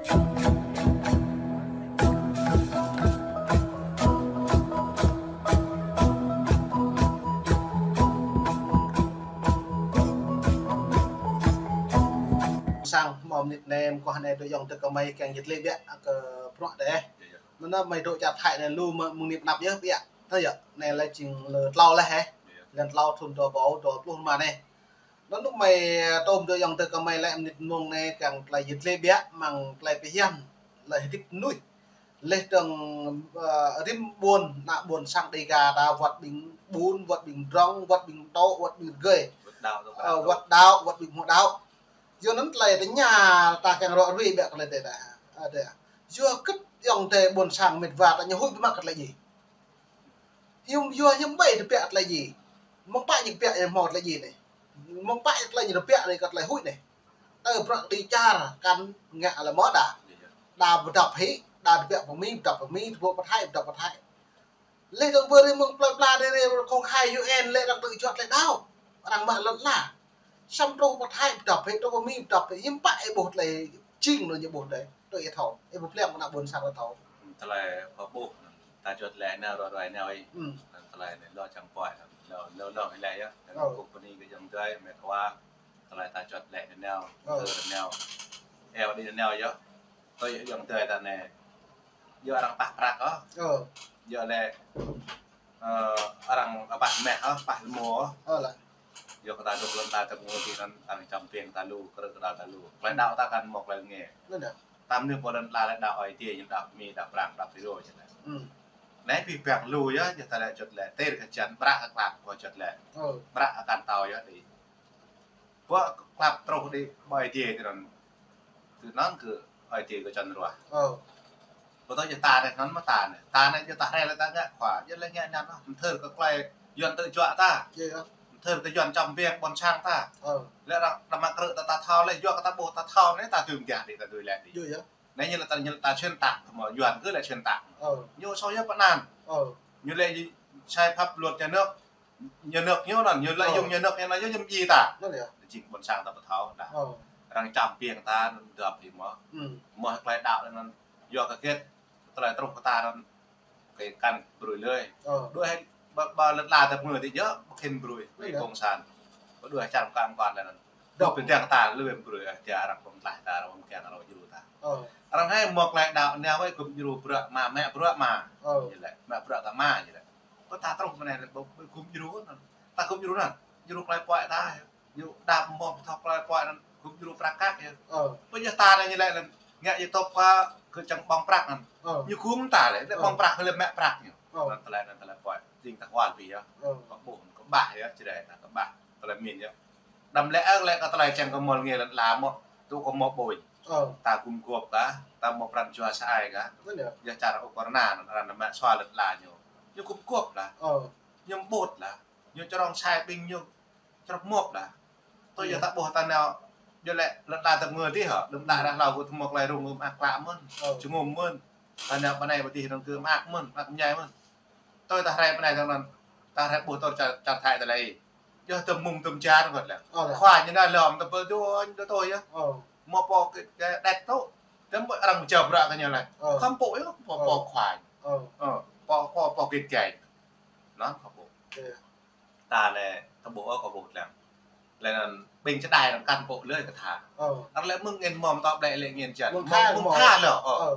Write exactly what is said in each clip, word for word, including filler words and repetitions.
Sang mơ̆ mơnit anai, mơguah anai dŏ ayŏng adơi kơ mơi kiăng jơt lĕ biă kơ bruă dêh. Anŭn mơi dŏ čar Thái anai lu mơ̆ng anăp anăp yơh biă. Tơdah yơh, anai lĕ jing lơ tlâo lĕ hĕ. Lăn tlâo thun dua rơbâo dua pluh rơma anai. Anŭn mơi tơm dŏ ayŏng adơi kơ mơi lĕ mơnit mông anai kiăng tơlơi jơt lĕ biă mơ̆ng tơlơi pơhiam lĕ hơdip mơnuih. Lĕ dơ̆ng, ơ, rĭm ƀôn, ană ƀôn sang Dêga ta wơ̆t ƀing Bun, wơ̆t ƀing Drŏng, wơ̆t ƀing Tŏ, wơ̆t ƀing Rơgơi. Wơ̆t đaŏ, wơ̆t đaŏ, wơ̆t ƀing hmâo đaŏ. Yua anŭn tơlơi tơña ta kiăng rŏ rui biă tơlơi tê ta. Ơ, tê. Yua kơ ayŏng adơi ƀôn sang mĕt wa ta ñu huĭ biă mă kơ tơlơi djai. Hiư̆m yua hiư̆m ƀai tơbiă tơlơi djai. Mơ̆ng pă ñu tơbiă ñu hmâo tơlơi djai anai. Mơ̆ng pă tơlơi ñu tơbiă anai kơ tơlơi huĭ anai. Tơ bruă kơđi čar kăn ngă lĕ mơ̆ đa. Đa pơdŏp hĭ, đa tơbiă pơ Mi, pơdŏp pơ Mi, tơbiă pơ Thái, pơdŏp pơ Thái. Lĕ dơ̆ng bơ rĭm mơ̆ng plơi pla dêh rĭm kông khai U N lĕ arăng tơjuăt lĕ đaŏ. Arăng mă lŏn ala. Samơ̆ truh pơ Thái pơdŏp hĭ, truh pơ Mi pơdŏp hĭ, hiư̆m pă ih ƀuh tơlơi jing anŭn ñu ƀuh dêh. Tui ih thâo, ih ƀuh plĕng mơ̆ng ană ƀôn sang ih thâo. Tơlơi pơƀuh, ta juăt lĕ nao rơđôi nao ih. Hmm. Tơlơi anai lŏ čang pơhiăp, lŏ, lŏ, lŏ ih lĕ yơh. Ơ. Kông pơni kơ ayŏng adơi, mĕt wa. Tơlơi ta juăt lĕ nao, ơ, tơ nao. Eo đĭ nao yơh. Tui ayŏng adơi ta anai. Yua arăng pah prăk ôh. Ơ. Yua lĕ, ơ, arăng pah meh ôh, pah lơmo ôh. Ơ lah. Yua kơ ta dŏ lŏn ta tơpơ̆ng ti anŭn, arăng čăm piêng ta lu, krư̆ kơdăl ta lu. Tơlơi đaŏ ta kăn mơ̆ tơlơi ngă. Anŭn đa. Ta mơnuih pô lŏn ta lĕ đaŏ Ơi Adai, ñu đaŏ Mi, đaŏ Prang, đaŏ Piro čơ anai. Hmm. Anai pih păng lu yơh, yua ta lĕ juăt lĕ, tơl kơ čan, bră kơ klap kơ juăt lĕ. Ơ. Bră kơ kăn tao yơh đĭ. Pô klap truh đĭ ƀơi Ơi Adai tui anŭn. Tui anŭn kơ Ơi Adai kơ čan ruah. Ơ. Pơtô yua ta anai anŭn mơ̆ ta anai. Ta anai yua ta rai lĕ ta ngă khua. Yua lĕ ngă anŭn ôh. Mơthưr kơ tơlơi Yuan tơjuă ta. Yua, yua. Mơthưr kơ Yuan čăm piêng ƀôn sang ta. Ơ. Lĕ arăng, arăng mă krư̆ ta ta thâo lĕ yua kơ ta ƀuh ta thâo anai ta dưm gah đĭ ta dưi lĕ đĭ. Yua, yua. Anai ñu lĕ ta, ñu lĕ ta xuyên tạc, mơ̆ Yuan kơ lĕ xuyên tạc. Ơ. Ñu soh yua pơanăn. Ơ. Ñu lĕ sai pháp luật nhà nước. Nhà nước ñu anŭn, ñu lợi dụng nhà nước ñu anŭn, ñu yôm ji ta. Anŭn yơh. Jing ƀôn sang ta ƀu thâo đa. Ơ. Arăng čăm piêng ta anŭn dŏp hĭ mơ̆. Hmm. Mơ̆ tơlơi đaŏ anŭn yua kơ hơget tơlơi truh kơ ta anŭn kơ kăn brơi lơi. Ơ. Đuaĭ hĭ ƀa, ƀa lŏn la ta mơ̆ ti yơh, ƀu khĭn brơi. Anŭn yơh. Kông sản. Ƀu đuaĭ čar kăm kăn lĕ anŭn. Dŏ pơdơ̆ng ta lu ƀu brơi, ơ, ti arăng pơm tlaih ta, arăng pơm kiăng, arăng djru ta. Ơ. Arăng hai mơ̆ tơlơi đaŏ anai wơ̆t gum djru bruă mă, mă bruă mă. Ơ. Ñu lĕ, mă bruă kơ mă ñu lĕ. Pơ ta truh mơ̆ng anai lĕ ƀu, ƀu gum djru anŭn. Ta gum djru anŭn. Djru tơlơi puai ta. Ñu đam mơ̆ pơthâo tơlơi puai anŭn gum djru prăk kăk yơh. Ơ. Pơ yơh ta anai ñu lĕ lĕ ngă yơh tŏp kơ kơ čang ƀơ̆ng prăk anŭn. Ơ. Ñu gum ta lĕ, lĕ ƀơ̆ng prăk lĕ mă prăk ñu. Ơ. Anŭn tơlơi anŭn tơlơi puai. Jing ta hual pi yơh. Ơ. Kơ ƀuh, kơ ƀah yơh, čơđai ta kơ ƀah. Tơlơi min yơh. Đăm lĕ ơ lĕ kơ tơlơi čang kơ mơ̆l ngă lŏn la mơ̆, tŭ kơ mơ̆ ƀuh. Ơ. Ta gum gŏp kơ, ta mơ̆ pran jua sa ai kơ. Anŭn yơh. Yơh čar Ukraina anŭn arăng mă sua lŏn la ñu. Ñu gum gŏp lah. Ơ. Ñu ƀut lah. Ñu čơrŏng sai ƀing ñu črăp mŏk lah. Tui yơh ta ƀuh ta nao, yua lĕ lŏn la ta mơ̆ dih hă, lŏn la rah hlâo kơ tơmŏk lai rŭng ưm ak klă mơ̆n, ơ, čơngôm mơ̆n. Ta nao pơ anai pơ dih rŏng kơ ưm ak mơ̆n, ưm ak mơñai mơ̆n. Tui ta rai pơ anai tơ̆ng anŭn, ta rai ƀuh tơl čar, čar Thái ta lĕ. Yơh tơm mông tơm jar kơt lĕ. Ơ, lĕ. Khua ñu nao lŏm ta pơ duñ đơ tui yơh. Ơ. Mơ̆ pô kơ, kơ đet tŭ. Tơm pô arăng mơ̆ jao bruă kơ ñu lĕ. Ơ. Khăm pô yơh, pô, pô khua. Ơ. Ơ, pô, pô, pô kit gai. Anŭn khăm pô. Yơh. Ta lĕ ta ƀuh ôh kơ ƀuh lăng. Lĕ anŭn ƀing čơđai arăng kăn pô lơi kơ tha. Ơ. Arăng lĕ mơ̆ng ngăn mơ̆m tŏ ƀlĕ lĕ ngăn jăn. Mơ̆ng tha, mơ̆ng, mơ̆ng tha lĕ. Ơ. Ơ.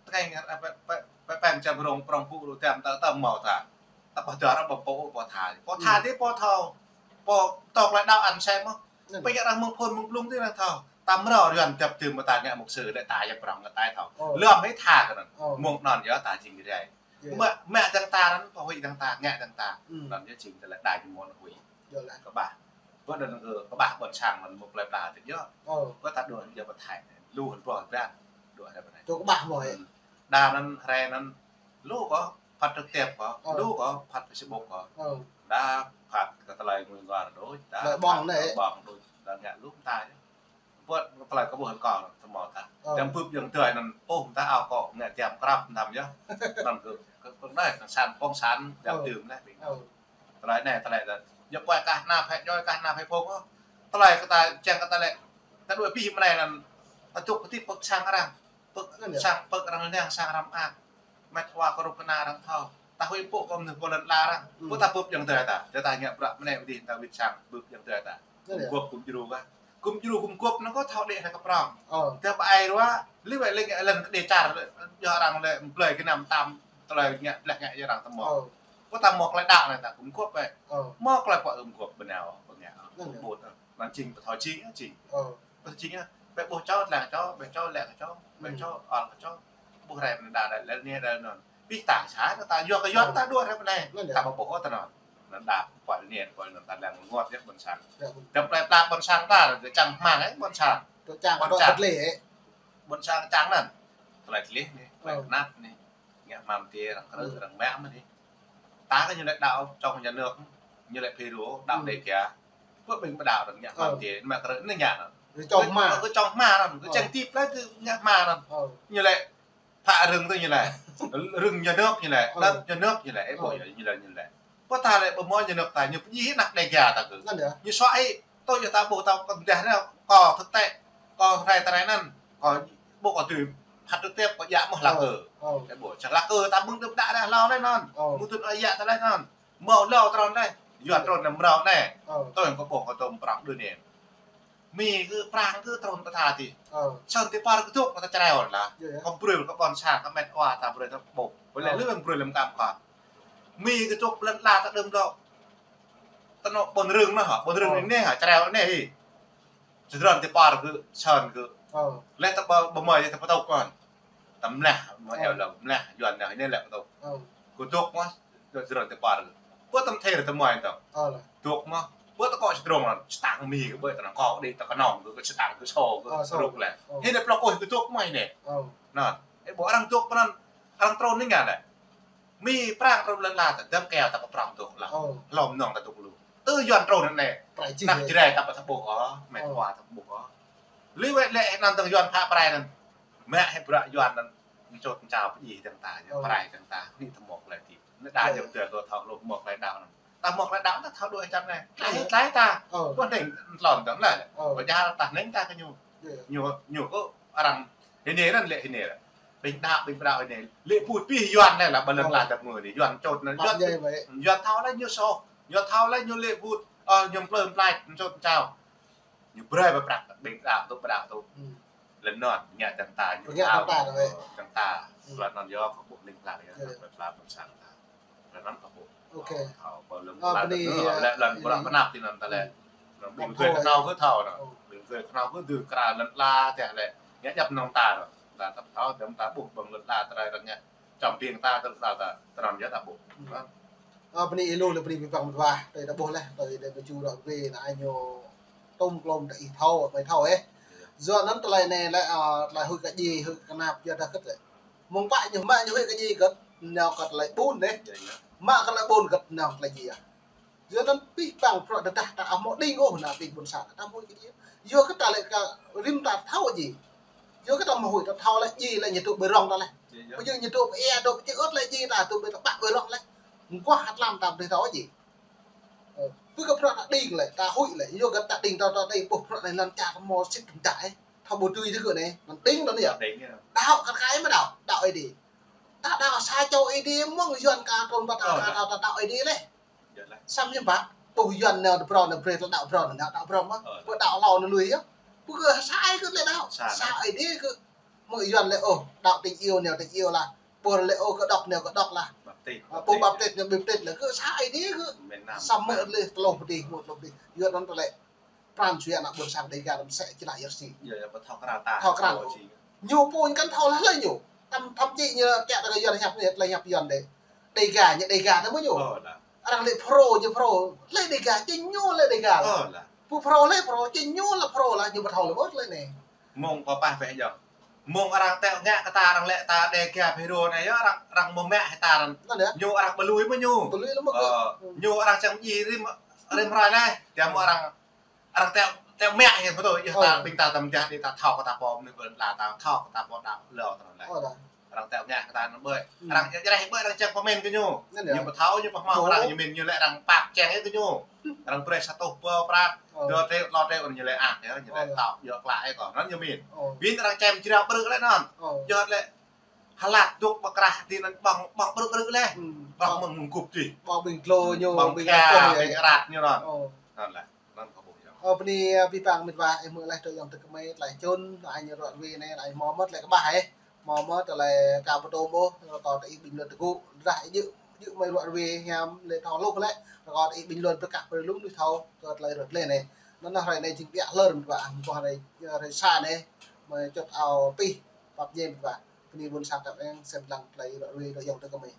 Tơkai ngăn, ơ, pĕ, pĕ, pĕ, pĕ, pơm čăm rông prŏng pŭ lu tơm tơ, tơm mơ̆ tha. Ta pơdơr ƀơ̆ng pô, pô tha. Pô tha dih pô thâo. Pô tŏk lĕ đaŏ ăn sem mơ̆. Anŭn. Ƀing arăng mơ̆ng phŭn mơ̆ng blung dih arăng thâo. Ta mrâo Yuan dăp tơm mơ̆ ta ngă mục sư lĕ ta yap prŏng ngă tai thâo. Ơ. Lơ̆m hĭ tha kơ anŭn. Ơ. Mơ̆ng anŭn yơh ta jing rai. Yơh. Mă, mă dơ̆ng ta anŭn, pơhuĭ dơ̆ng ta, ngă dơ̆ng ta. Hmm. Anŭn yơh jing tơlơi đa ñu mơ̆n huĭ. Yơh lah. Kơƀah. Pơ anŭn kơ, kơƀah ƀôn sang anŭn mơ̆ plơi pla tih yơh. Ơ. Pơ ta dŏ hăng yơh pơ Thái anai. Lu hăng pô hăng pran. Dŏ hăng pơ anai. Čô kơƀah mơ̆ yơh. Hmm. Đa anŭn hrơi anŭn lu kơ phat trực tiếp kơ. Ơ. Lu kơ phat Facebook kơ. Ơ. Đa phat kơ tơlơi ngui ngor đôč. Đa tơlơi ƀơ̆ng phat anai. Tơlơi ƀơ̆ng đôč. Đa ngă lu ta yơh. Pơ tơlơi kơ ƀuh kơ tơmŏ ta. Ơ. Tơm bưp ayŏng adơi anŭn, ôh, ta ao kơ ngă tiam krăp tơm yơh. Anŭn kơ, kơ, kơ đai, kơ sản, cộng sản, tiam tơm lĕ ƀing. Ơ. Tơlơi anai, tơlơi anŭn. Yua pơai kah nao phe joi, kah nao phe phông ôh. Tơlơi kơ ta, čang kơ ta lĕ. Ta đuaĭ pih mơ̆ng anai anŭn. Ta dŏ kơ tip pơ sang arăng. Pơ̆k sang, pơ̆k arăng lăng sang răm ak. Met wa kơ rup kơna arăng thâo. Ta huĭ pơ̆k kơ mơnuih pô lŏn ala arăng. Pô ta bưp yang tơi ta. Tơi ta ngă prăk mơnai pơdih ta wĭt sang bưp yang tơi ta. Gum gŏp gum djru kah. Gum djru gum gŏp anŭn kơ thâo đĕ hrơi kơ prong. Tơdah pơ ai rua, lĕ wai lĕ ngă lŏn kơ đe čar, yua arăng lĕ mplơi kơ năm tam, tơlơi ngă bleh ngă yua arăng tơmŏk. Pô ta mŏk lĕ đaŏ anai ta gum gŏp wai. Mŏk lĕ pô gum gŏp bơnai, bơngai. Gum bôt. Anŭn jing pơthâo jing, jing. Pơthâo jing, bĕ ƀuh čô, lăng čô, bĕ čô, lăng čô, bĕ čô, ol kơ čô. Ƀuh rai mơnai đa, đa, lĕ anai, đa anŭn. Pih ta sa, ta yua kơ yua ta đua rai mơnai. Ta ƀu ƀuh ôh ta anŭn. Anŭn đa, pơl anai, pơl anŭn ta lăng ngŏt yơh ƀôn sang. Dăm plơi pla ƀôn sang ta, kơ čang hmang, ơ, ƀôn sang. Ƀôn sang. Ƀôn sang čang anŭn. Tơlơi tơlih anai, tơlơi kơnap anai. Ngă hmam tê arăng krư̆, arăng mă mơ̆n anai. Ta kơ ñu lĕ đaŏ čŏng nhà nước, ñu lĕ phê rô, đaŏ đe kia. Pơ ƀing pơđaŏ arăng ngă hmam tê, mă krư̆ anai ngă anŭn. Kơ čŏng hmar. Kơ čŏng hmar anŭn, kơ čang tip lĕ kơ ngă hmar anŭn. Ñu lĕ phă rơ̆ng tơ ñu lĕ. Rơ̆ng nhà nước ñu lĕ, đất nhà nước ñu lĕ, ơ, ƀuh yơh ñu lĕ, ñu lĕ. Pơ ta lĕ ƀu hmâo nhà nước ta, ñu pơdjai hĭ anăk đe kia ta kơ. Ñu suaĭ hĭ, tui yua ta ƀuh ta kơ mơdah anai, kơ thực tế, kơ rai tơrai anŭn, kơ ƀuh kơ tui phat trực tiếp kơ djă mơ̆ hlak ơ. Ơ ƀuh, čang hlak ơ, ta ƀơ̆ng đơ̆m đă anai hlâo anai anŭn. Mơ̆ tŭ anai djă tơlơi anŭn. Hmâo hlâo trŭn anai, yua trŭn anai mrâo anai. Tui kơ ƀuh kơ tôm prang đơ anai. Mi kơ prang kơ trŭn pơtha ti. Sơ̆n ti păr kơ dŏ pơtha čreo anŭn lah. Kơ brơi kơ ƀôn sang kơ met wa ta brơi ta ƀuh. Ƀu lĕ lĕ brơi lăm kam kơ. Mi kơ dŏ lŏn ala ta đơ̆m lŏ. Tơnŏ ƀôn rơ̆ng anŭn hă, ƀôn rơ̆ng anai hă, čreo anai hĭ. Čơdrŏn ti păr kơ sơ̆n kơ. Lĕ ta ƀu, ƀu mơi ta pơtŭk kơn. Ta mlah, mơi eo lŏ mlah, yuan anai lĕ pơtŭk. Kơ dŏ mơ̆, čơdrŏn ti păr kơ. Pơ tăm thê ta mơi tơ. Dŏ mơ̆, pơ ta kŏ čơdrŏn anŭn, čơtang mi kơ ƀơi ta anŭn kŏ đĭ ta kơnơ̆ng kơ, kơ čơtang kơ sô kơ, sô. Rŭk lĕ. Hĭ anai plŏk ôh kơ dŏ mơ̆ hĭ anai. Anŭn, ơ ƀuh arăng dŏ pơ anŭn, arăng trŭn anai ngă lĕ. Mi prang trŭn lŏn ala ta, dăm keo ta pơprong dŏ lah. Hlŏm nong ta dŏ lu. Tơ yuan trŭn anai. Anăk Jrai ta ƀu thâo ƀuh ôh, met wa ta ƀuh ôh. Lĕ wai lĕ anŭn tơ̆ng yuan phă prai anŭn. Mă hĭ bruă yuan anŭn. Mčot mčao pơdjai dơ̆ng ta, prai dơ̆ng ta. Anai ta mŏk lĕ ti. Anai đa djơ̆ tơ̆ kơ thâo lu mŏk lĕ đaŏ anŭn. Ta mŏk lĕ đaŏ ta thâo đuaĭ čăm anai. Tlai, tlai ta. Ƀuh anai, tlon dơ̆ng lĕ. Ƀu djơ̆ ta anai ta kơ ñu. Ñu, ñu kơ arăng. Hĭ anai anŭn lĕ hĭ anai lĕ. Ƀing đaŏ, ƀing pơđaŏ anai. Lĕ put pih yuan anai lah ƀơi lŏn ala ta mơ̆ anai. Yuan čot anai. Yuan, yuan thâo lĕ ñu soh. Yuan thâo lĕ ñu lĕ put. Ơ, ñu plơi plai, mčot mčao. Ñu brơi pơprăk ƀing pơđaŏ tŭ, pơđaŏ tŭ. Lĕ anŭn, ngă dơ̆ng ta, ñu ngă dơ̆ng ta, dơ̆ng ta. Lĕ anŭn yơh, kơ ƀuh ling lang yơh, plơi pla ƀôn sang ta. Lĕ anŭn kơ ƀuh. Thâo, ƀơi lŏn ala ta, lĕ lŏn pơră pơnap ti anŭn ta lĕ. Ƀing gơ̆ kơnâo gơ̆ thâo anŭn. Ƀing gơ̆ kơnâo gơ̆ dư kra lŏn ala tơl lĕ. Ngă djăp nong ta anŭn. Ta thâo, dơ̆ng ta ƀuh ƀơi lŏn ala ta rai arăng ngă. Čăm ƀing ta tơl ta, ta, ta anŭn yơh ta ƀuh. Ơ, bơni ih lu lĕ bơni abih bang mơtuah, tơdah ƀuh leh, tơdah ƀu ču ră wê na ai ñu tŭm klôm ta ih thâo, ƀai thâo ĕh. Yua anŭn tơlơi anai lĕ, ơ, tơlơi huĭ kơ djai, huĭ kơ kơnap, yua dah kơ̆t lĕ. Mơ̆ng pă ñu, mă ñu huĭ kơ djai kơ̆t, nao kơ tơlơi ƀun ĕh. Mă kơ tơlơi ƀun kơ̆t, nao kơ tơlơi djai. Yua anŭn pih pang prŏ tơdah ta ƀu hmâo đing ôh na ƀing ƀôn sang ta ƀu huĭ kơ djai. Yua kơ ta lĕ kơ rĭm ta thâo djai. Yua kơ ta ƀu huĭ ta thâo lĕ djai lĕ ñu tŭ ƀơi rŏng ta leh. Ƀu djơ̆ ñu tŭ ƀơi ia tŭ ƀơi čư̆ ôh lĕ djai ta tŭ ƀơi ta ƀă ƀơi rŏng leh. Mơguah hăt lăm ta ƀu thâo djai. Ơ, pih kơ prŏ ta đing lĕ ta huĭ lĕ. Yua kơ ta đing ta, ta đing ƀuh prŏ anai lăn čar ta hmâo sĭt tơdah ĕh. Thâo ƀu tui tơ gơ̆ anai. Anŭn đing lŏn yơh. Đaŏ kar kaĭ mơ̆ đaŏ. Đaŏ Ơi Adai. Ta đaŏ sa čô Ơi Adai mơ̆ng yuan ka trŭn pă ta ka ta đaŏ Ơi Adai leh. Samơ̆ hiư̆m pă, ƀuh yuan nao tơ phrâo nao brơi tơlơi đaŏ phrâo nao đaŏ phrâo mơ̆. Ƀu đaŏ hlâo nao lui yơh. Ƀu kơ sa ai kơ tơlơi đaŏ. Sa Ơi Adai kơ. Mơ̆ yuan lĕ ôh, đaŏ tình yêu nao tình yêu lah. Ƀuh lĕ ôh kơđŏk nao kơđŏk lah. Ƀaptis. Ƀuh ƀaptis nao ƀaptis lah. Kơ sa Ơi Adai kơ. Samơ̆ lĕ tơlơi pơdih, mơ̆ tơlơi pơdih. Yuan anŭn tơlơi. Pran jua ană ƀôn sang Dêga lăm sĕ čơlah yơh si. Yơh, yơh, ƀu thâo krăn ta. Thâo krăn. Ñu pô ñu kăn thâo leh leh ñu. Tăm, tăm či ñu kiăng ta kơ yuan hiăp ñu, tơlơi hiăp yuan đĕ. Dêga, ñu Dêga tơ mơ̆ ñu. Ơ, lah. Arăng lĕ phrâo, ñu phrâo. Lĕ Dêga, či ñu lĕ Dêga. Ơ, lah. Pô phrâo lĕ phrâo, či ñu lĕ phrâo lah, ñu ƀu thâo lĕ ƀu lĕ anai. Mơ̆ng pơpă pĕ yơh. Mơ̆ng arăng tĕ ngă kơ ta arăng lĕ ta Dêga phrâo anai yơh, arăng, arăng mơ̆ mă hĭ ta arăng. Anŭn yơh. Ñu arăng ƀu lui mơ̆ ñu. Ƀu lui lĕ mơ̆. Ơ, ñu arăng čang djai rĭm, rĭm hrơi leh. Tơdah mơ̆ arăng Arăng tĕ, tĕ mă hĭ pơtô, yơh ta ƀing ta tơm jah đĭ ta thâo kơ ta pô mơnuih ƀơi lŏn ala ta, thâo kơ ta pô đaŏ hlâo ta anŭn leh. Arăng tĕo ngă kơ ta anŭn ƀơi. Hmm. Arăng čơreh ƀơi arăng čang pơmĭn kơ ñu. Anŭn yơh. Ñu pơthâo ñu pơhmâo. Ơ. Arăng ñu mĭn ñu lĕ arăng pap čang yơh kơ ñu. Arăng brơi sa rơtuh pơ prăk. Ơ. Dua tê, lŏ tê ôn ñu lĕ ăt yơh, ñu lĕ. Ơ. Tŏ, yua klă yơh kơ. Anŭn ñu mĭn. Ơ. Ƀing arăng čem jrao ƀrư̆ lĕ anŭn. Ơ. Yua lĕ hlak dŏ pơkrah ti anŭn ƀơ̆ng, ƀơ̆ng ƀrư̆ ƀrư̆ lĕ. Hmm. Ƀơ̆ng mơ̆ng mơ̆ng gŭp ti. Ƀơ̆ng ƀing dlô ñu, ƀơ̆ng ƀing khia, ƀing arat ñu anŭn. Ơ. Anŭn lĕ. Anŭn kơ ƀuh yơh. Ơ, bơni, ơ, abih bang mĭt wa, ih hmư̆ laih tơlơi ayŏng adơi gơmơi, tơlơi čun, tơlơi ñu ră ruai anai, tơlơi hmâo mơ̆n, tơlơi kơƀah, ih. Hmâo mơ̆n, tơlơi ka pơtô mơ̆n, rơkâo tơ ih bình luận tơgŭ, ră ih djơ̆, djơ̆ mơi ră ruai hiam, lĕ thâo hluh lĕ, rơkâo tơ ih bình luận pơkă pơrơlŭng đuaĭ thâo, kơ tơlơi ră ruai anai. Anŭn hrơi anai jing ƀiă hlơr mĭt wa, mơguah hrơi, hrơi sa anai, mơi čŏt ao pih, pap ñe mĭt wa. Bơni ƀuôn sang kăp eng, sem lăng tơlơi ră ruai, tơlơi ayŏng adơi gơmơi.